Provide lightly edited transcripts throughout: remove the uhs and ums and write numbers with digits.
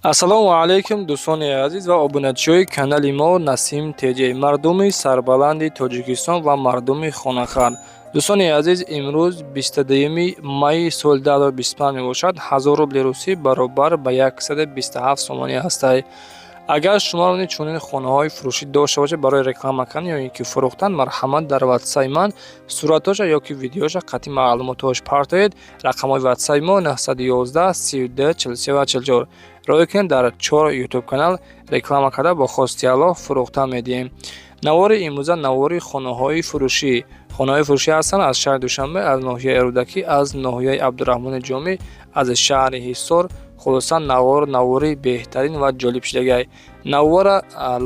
Ассалому алайкум, дӯстони азиз ва обуначиҳои канали мо Насим ТЖ, мардуми сарбаланди Тоҷикистон ва мардуми хонахар. Дӯстони азиз, имрӯз 22 майи соли 2025 мебошад. 1000 рубли русӣ баробар ба 127 сомонӣ ҳастай. Агар шумо чунин хонаҳои фурӯшӣ дошта бошед барои реклама кардан ё ин ки фурӯхтан, марҳамат, дар ватсаи ман суратҳоша ё ки видеоша қатъи маълумотҳош партоед. Рақамҳои ватсаи мо 911 32 43 ва 44. Роҳӣ кунед, дар чор ютуб канал реклама карда, бо хости Аллоҳ фурӯхта медиҳем. Навори имрӯза навори хонаҳои фурӯшӣ. Хонаҳои фурӯшӣ ҳастанд аз шаҳри Душанбе, аз ноҳияи Рӯдакӣ, аз ноҳияи Абдураҳмони Ҷомӣ, аз шаҳри Ҳисор. Хулоса, навор навори беҳтарин ва ҷолиб шудагай. Навора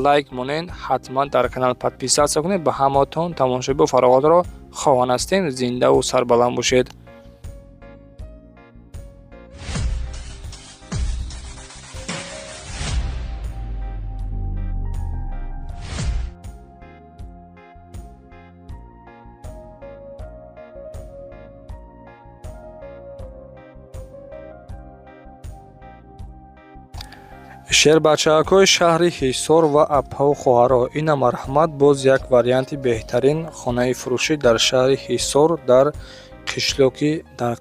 лайк монед, ҳатман дар канал подписаться кунед. Ба ҳамаатон тамошои бо фароғатро хоҳон ҳастем. Зиндаву сарбаланд бошед. Шербачаҳакҳои шаҳри Ҳисор ва аппаву хоҳаро, ина, марҳамат, боз як варианти беҳтарин хонаи фурӯшӣ дар шаҳри Ҳисор, дар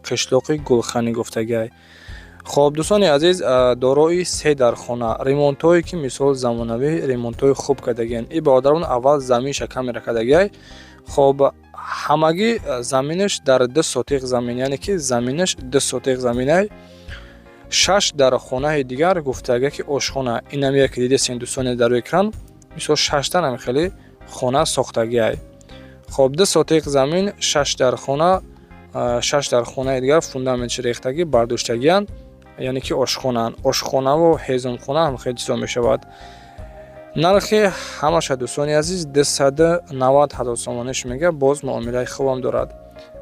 қишлоқи Гулханӣ гуфтагиай. Хоб, дӯстони азиз, дорои се дархона, ремонтҳое ки мисол замонавӣ, ремонтҳои хуб кардагианд. И бародарон аввал заминша камера кардагиай. Хоб, ҳамагӣ заминаш дар 2 сотих замин, яъне ки заминаш 2 сотих заминай. Шаш дархонаи дигар гуфтага ки ошхона, инам яке дидесен, дӯстоне, дар экран. Мисол, шашта нами хеле хона сохтагиай. Хоб, 2 сотих замин, шаш дархона, шаш дархонаи дигар фундаментши рехтагӣ бардоштагианд, яъне ки ошхонаанд. Ошхонаву ҳезумхона ҳам хеле чизо мешавад. Нархи ҳамаша, дӯстони азиз, 290 000 сомониш мега, боз муомилаи хубам дорад.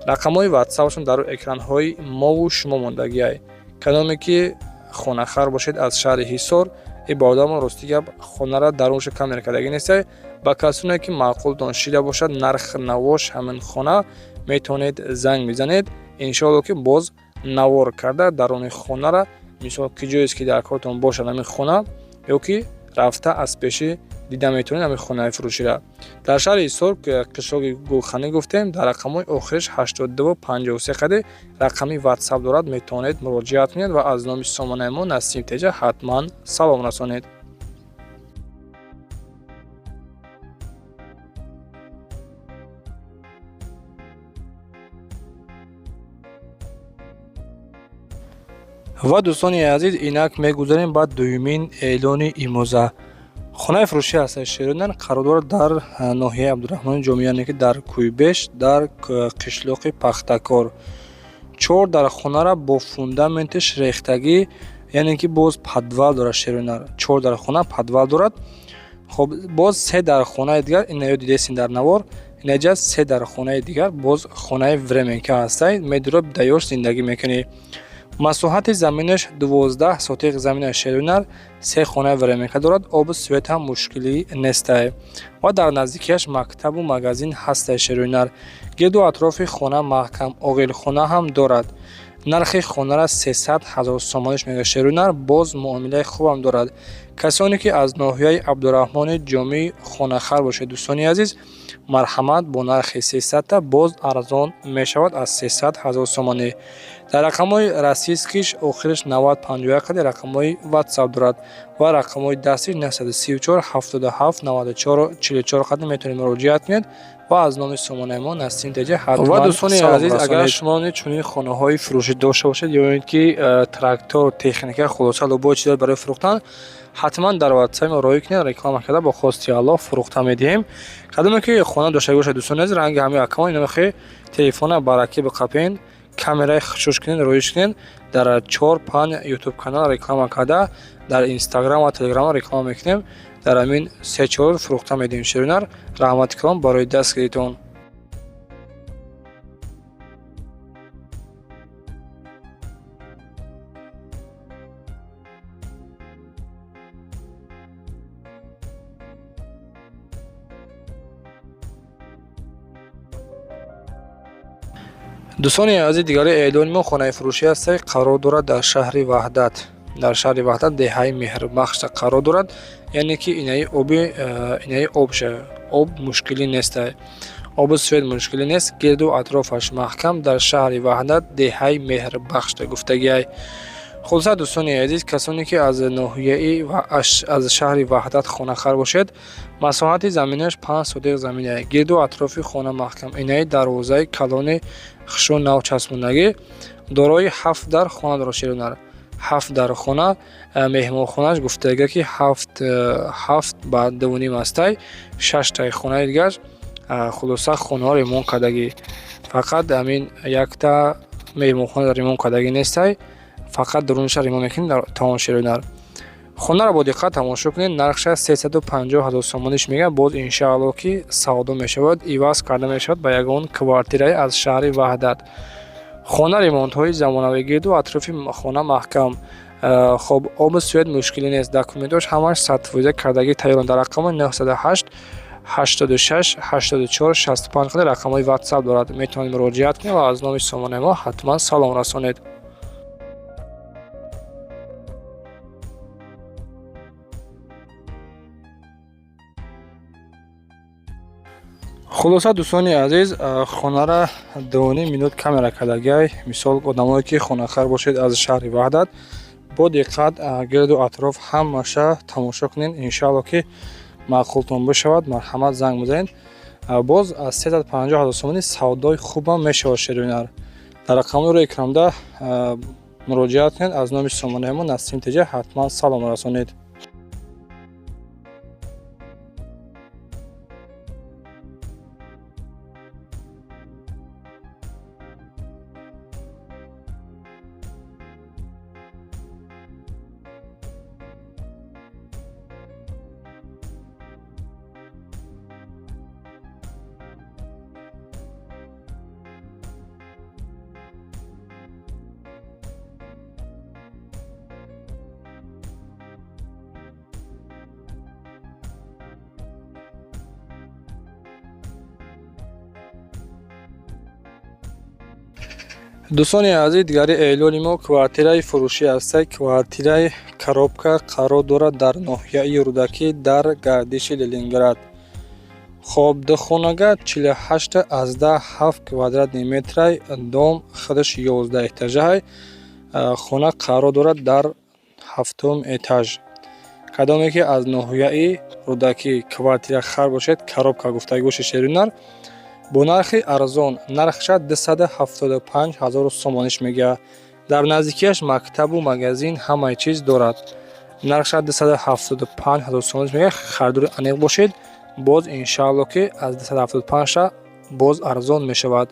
Рақамҳои ватсапшон дар экранҳои мову шумо мондагиай. Кадоме ки хонахар бошед аз шаҳри Ҳисор, и бародармон, рости гап, хонара дарунша камера кардагӣ нестай. Ба касоне ки маъқултон шида бошад нарх навош ҳамин хона, метавонед занг бизанед. Иншоалло, ки боз навор карда даруни хонара, мисол, ки ҷоест ки дар кортон бошад ҳамин хона, ё ки рафта аз пешӣ дида метавонед ҳамин хонаи фурӯшира дар шаҳри Ҳисор, қишлоқи Гулханӣ гуфтем. Дар рақамҳои охириш 82 53 қади рақами ватсап дорад, метавонед муроҷиат кунед ва аз номи сомонаи мо Насим ТЖ ҳатман салом расонед. Ва, дӯстони азиз, инак мегузарем ба дуюмин эълони имрӯза. Хонаи фурӯшӣ ҳастад, шеринан, қарор дорад дар ноҳияи Абдураҳмони Ҷомӣ, яъне ки дар Кӯйбеш, дар қишлоқи Пахтакор. Чор дархонара бо фундаментиш рехтагӣ, яъне ки боз подвал дорад, шеринар. Чор дархона подвал дорад. Хоб, боз се дархонаи дигар, инаё дидесин дар навор, инаҷа се дархонаи дигар, боз хонаи временка ҳастай, медуро даёш зиндагӣ мекунӣ. Масоҳати заминаш 12 сотих замина, шеринар. Се хонаи временка дорад, обу свет ҳам мушкилӣ нестай ва дар наздикиаш мактабу магазин ҳастай, шеринар. Гирду атрофи хона маҳкам, оғилхона ҳам дорад. Нархи хонара 300 000 сомониш мега, шеринар, боз муомилаи хубам дорад. Касоне ки аз ноҳияи Абдураҳмони Ҷомӣ хонахар бошед, дӯстони азиз, марҳамат, бо нархи сесадта боз арзон мешавад аз 300 000 сомонӣ. Дар рақамҳои российскиш охириш 90 51 қади рақамҳои ватсап дорад ва рақамҳои дастиш 934 77 94 44 қади метавонед муроҷиат кунед ва аз номи сомонаи мо Насим ТЖ ҳатман. Ва, дӯстони азиз, агар шумо чунин хонаҳои фурӯшӣ дошта бошед ё ин ки трактор, техника, хулоса, любой чиз барои фурӯхтан, ҳатман дар ватсапи мо роҳӣ кунед, реклама карда, бо хости Аллоҳ фурӯхта медиҳем. Кадоме ки хона доштагӣ бошад, дӯстони азиз, ранги ҳамаи акамон инамехе телефона баракӣ биқапен, камераи хушуш кунед, роиш кунед, дар чор панҷ ютуб канал реклама карда, дар инстаграм ва телеграм реклама мекунем, дар ҳамин се-чор фурӯхта медиҳем, ширинар. Раҳмати калом барои дастгиритон. Дӯстони азиз, дигари эълони мо хонаи фурӯшӣ ҳастад, қарор дорад дар шаҳри Ваҳдат. Дар шаҳри Ваҳдат деҳаи Меҳрбахшда қарор дорад, яъне ки инаи оби инаи обша об мушкилӣ нестай, обу свет мушкилӣ нест, гирду атрофаш маҳкам, дар шаҳри Ваҳдат деҳаи Меҳрбахшда гуфтагиай. Хулоса, дӯстони азиз, касоне ки аз ноҳияи ва аз шаҳри Ваҳдат хонахар бошед, масоҳати заминаш 5 сотих заминае, гирду атрофи хона маҳкам, инаи дарвозаи калони хушрӯ нав часпондагӣ, дорои 7 дар хона дорад шерунар, 7 дар хона, меҳмонхонааш гуфтага ки 7 ба 2.5 астай, 6таи хонаи дигараш. Хулоса, хонаҳо ремонт кардагӣ, фақат ҳамин якта меҳмонхона ремонт кардагӣ нестай, фақат дуруниша ремонт мекунем тамом. Шерунар, хонаро бо диққат тамошо кунед. Нархша 350 ҳазор сомониш мегӯяд, боз иншааллоҳ ки савдо мешавад, иваз карда мешавад ба ягон квартираи аз шаҳри Ваҳдат. Хона ремонтҳои замонавӣ, гирду атрофи хона маҳкам, хоб, обу свет мушкилӣ нест, документош ҳамаш 100% кардагӣ тайёранд. Дар рақами 908 86 84 65 қадар рақамҳои ватсап дорад, метавонед муроҷиат кунед ва аз номи сомонаи мо ҳатман салом расонед. Хулоса, дӯстони азиз, хонара 2.5 минут камера кардагиай. Мисол, одамое ки хонахар бошед аз шаҳри Ваҳдат, бо диққат гирду атроф ҳамаша тамошо кунед, иншаалло ки маъқултон бишавад, марҳамат, занг бизанед. Боз аз 350 ҳазор сомонӣ савдои хубам мешавад. Шерӯнар, дар рақамҳои рӯи экранда муроҷиат кунед, аз номи сомонаи мо Насим Теҷа ҳатман салом расонед. Дӯстони азиз, дигари эълони мо квартираи фурӯшӣ ҳастад. Квартираи коробка қарор дорад дар ноҳияи Рӯдакӣ, дар гардиши Ленинград. Хоб, духонага 48,7 квадратный метрай, дом худаш 11 этажаҳай, хона қарор дорад дар ҳафтум этаж. Кадоме ки аз ноҳияи Рӯдакӣ квартира хар бошед, коробка гуфтагӣ бошед, шерунар, бо нархи арзон, нархша 275 ҳазору сомониш мегӯяд. Дар наздикиаш мактабу магазин ҳамаи чиз дорад. Нархша 275 ҳазор сомониш мегӯяд. Харидори аниқ бошед, боз иншаалло ки аз 275 боз арзон мешавад.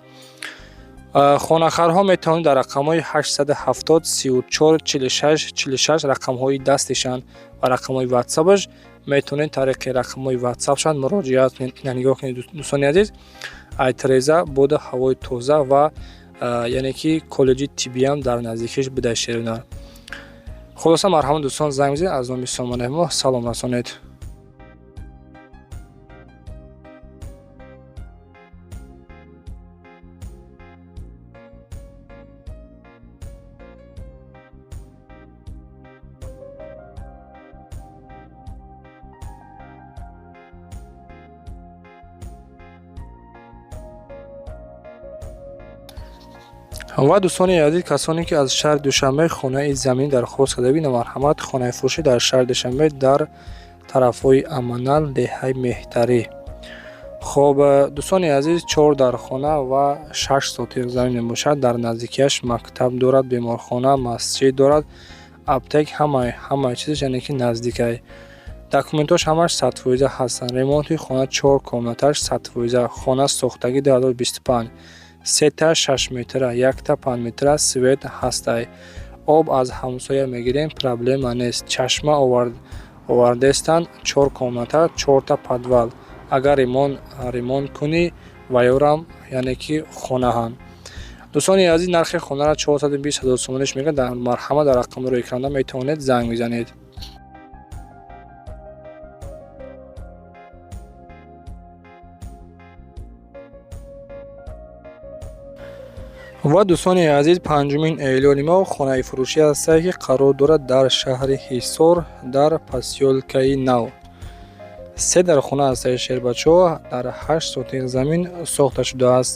Хонахарҳо метавонед дар рақамҳои 870 34 46 46, рақамҳои дастишанд ва рақамҳои ватсапаш, метавонед тариқи рақамҳои ватсапшанд муроҷиат кунед. Ина нигоҳ кунед, дӯстони азиз, ай тиреза боду ҳавои тоза ва яъне ки коллеҷи тиббиам дар наздикиш буда. Шерунар, хулоса, марҳамат, дӯстон, занг бизанед, аз номи сомонаи мо салом расонед. Ва дӯстони азиз, касоне ки аз шаҳри Душанбе хонаи заминӣ дархост карда бинед, марҳамат, хонаи фурӯшӣ дар шаҳри Душанбе, дар тарафҳои Аманал, деҳаи Меҳтарӣ. Хоб, дӯстони азиз, 4 дархона ва 6 сотих замин мебошад. Дар наздикиаш мактаб дорад, беморхона, масҷид дорад, аптек, ҳамаи чизаш, яъне ки наздикай. Документош ҳамаш 100% ҳастанд. Ремонти хона 4 комнаташ 100%, хона сохтагӣ 2025, сета 6 метра, якта 5 метра, свет ҳастай, об аз ҳамсоя мегирем, проблема нест, чашма овардестанд, 4 комната, чорта подвал, агар ремонт кунӣ ваёрам, яъне ки хонаҳанд. Дӯстони азиз, нархи хонаро 420 ҳазор сомониш мегӯяд. Дар марҳамат, дар рақами рӯи экранда метавонед занг бизанед. Ва Ва дӯстони азиз, панҷумин эълони мо хонаи фурӯшӣ ҳастае, ки қарор дорад дар шаҳри Ҳисор, дар посёлкаи Нав. Се дар хона ҳастаи шербачаҳо, дар 8 сотих замин сохта шудааст.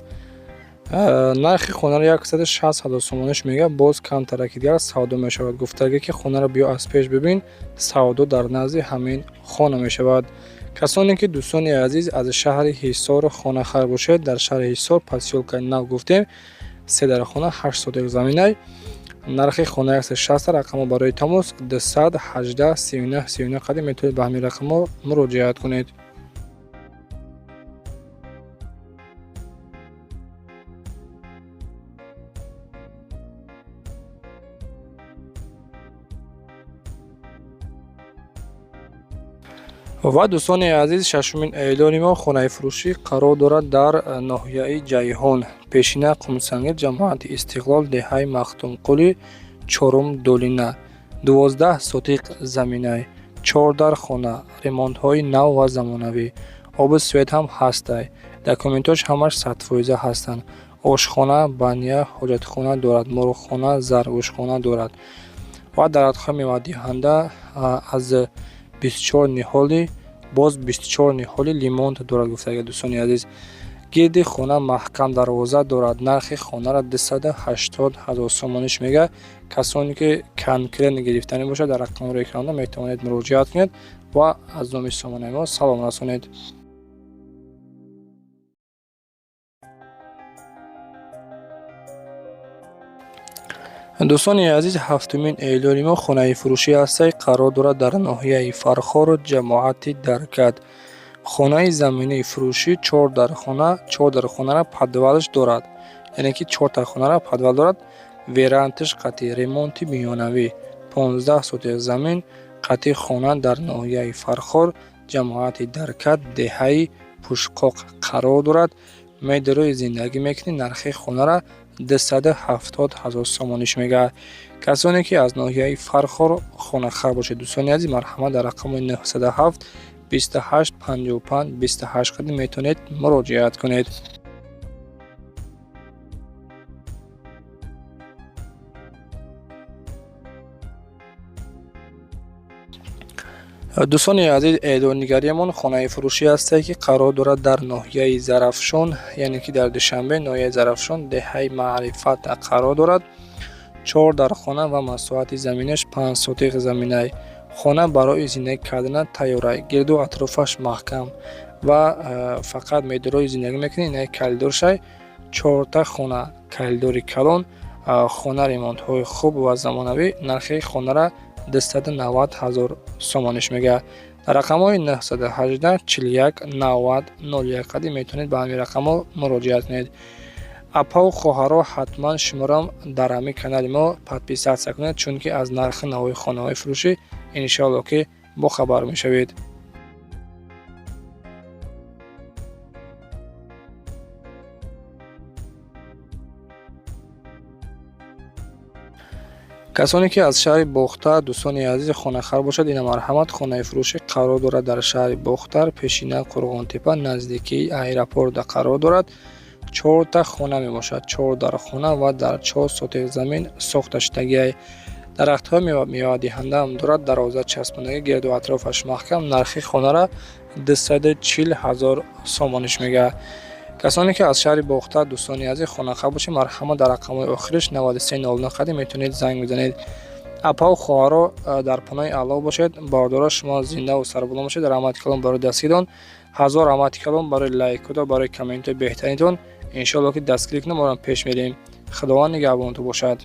Нархи хонаро 160 000 сомониш мега, боз камтараки дигар савдо мешавад. Гуфтагӣ, ки хонаро биё аз пеш бибин, савдо дар назди ҳамин хона мешавад. Касоне ки, дӯстони азиз, аз шаҳри Ҳисор хонахар бошед, дар шаҳри Ҳисор, посёлкаи Нав гуфтем, се дар хона, 8 сотих заминай, нархи хона 160. Рақамҳо барои тамос 218 39 39 қадим, метавонед ба ҳамин рақамҳо муроҷиат кунед. Ва дӯстони азиз, шашумин эълони мо хонаи фурӯшӣ қарор дорад дар ноҳияи Ҷайҳон, пешина Қумсангир, ҷамоати Истиқлол, деҳаи Махтумқули, чорум долина. 12 сотиқ заминай, чор дар хона, ремонтҳои нав ва замонавӣ, обу свет ҳам ҳастай, документош ҳамаш 100% ҳастанд. Ошхона, баня, ҳоҷатхона дорад, мурғхона, заргӯшхона дорад ва дарахтҳои мевадиҳанда, аз 24 ниҳоли, боз 24 ниҳоли лимон дорад. Гуфтага, дӯстони азиз, гирди хона маҳкам дарвоза дорад. Нархи хонаро 280 000 сомониш мега. Касоне ки конкретно гирифтанӣ бошад, дар рақамҳои экранда метавонед муроҷиат кунед ва аз номи сомонаи мо салом расонед. Дӯстони азиз, ҳафтумин эълони мо хонаи фурӯшӣ ҳастай, қарор дорад дар ноҳияи Фархор, ҷамоати Даркат. Хонаи заминии фурӯшӣ, чор дар хона, чор дар хонара подвалш дорад, яъне ки чорта хонара подвал дорад, верандаш қатъи, ремонти миёнавӣ, 15 сотих замин қатъи хона дар ноҳияи Фархор, ҷамоати Даркат, деҳаи Пушқоқ қарор дорад. Медарои зиндагӣ мекунӣ. Нархи хонара 270 000 сомониш мега. Касоне ки аз ноҳияи Фархор хонахар бошед, дӯстони азиз, марҳамат, дар рақами 907 28 55 28 қадим метавонед муроҷиат кунед. Дӯстони азиз, эълоннигариамон хонаи фурӯшӣ ҳастае, ки қарор дорад дар ноҳияи Зарафшон, яъне ки дар Душанбе, ноҳияи Зарафшон, деҳаи Маърифат қарор дорад. Чор дар хона ва масоҳати заминаш 5 сотиқ заминай. Хона барои зиндагӣ кардан тайёрай, гирду атрофаш маҳкам ва фақат медорои зиндагӣ мекунӣ. Инаи коридоршай, чорта хона, коридори калон, хона ремонтҳои хуб ва замонавӣ. Нархи хонара 290 000 сомониш мега. Дар рақамҳои 918 41 90 01 қадим метавонед ба ҳамин рақамҳо муроҷиат кунед. Апаву хоҳаро, ҳатман шуморам дар ҳамин канали мо подписаться кунед, чунки аз нархи навои хонаҳои фурӯшӣ иншоалло ки бохабар мешавед. Касоне ки аз шаҳри Бохтар, дӯстони азиз, хонахар бошад, ина марҳамат, хонаи фурӯшӣ қарор дорад дар шаҳри Бохтар, пешина Қурғонтепа, наздикии аэропорта қарор дорад. Чорта хона мебошад, чор дар хона ва дар 4 сотих замин сохта шудагиай. Дарахтҳои мевадиҳандаам дорад, дарвоза часпондагӣ, гирду атрофаш маҳкам. Нархи хонара 240 000 сомониш мега. Касоне ки аз шаҳри Бохтар, дӯстони азиз, хонахар бошед, марҳамат, дар рақамҳои охириш 9309 қадим метавонед занг бизанед. Апаву хоҳаро, дар паноҳи Аллоҳ бошед. Бародаро, шумо зиндаву сарбаланд бошед. Раҳмати калон барои дастгиритон, ҳазор раҳмати калон барои лайкото, барои комментҳои беҳтаринтон. Иншоалло ки дастгирӣ кунем, моро пеш мерем. Худованд нигаҳбонтон бошад.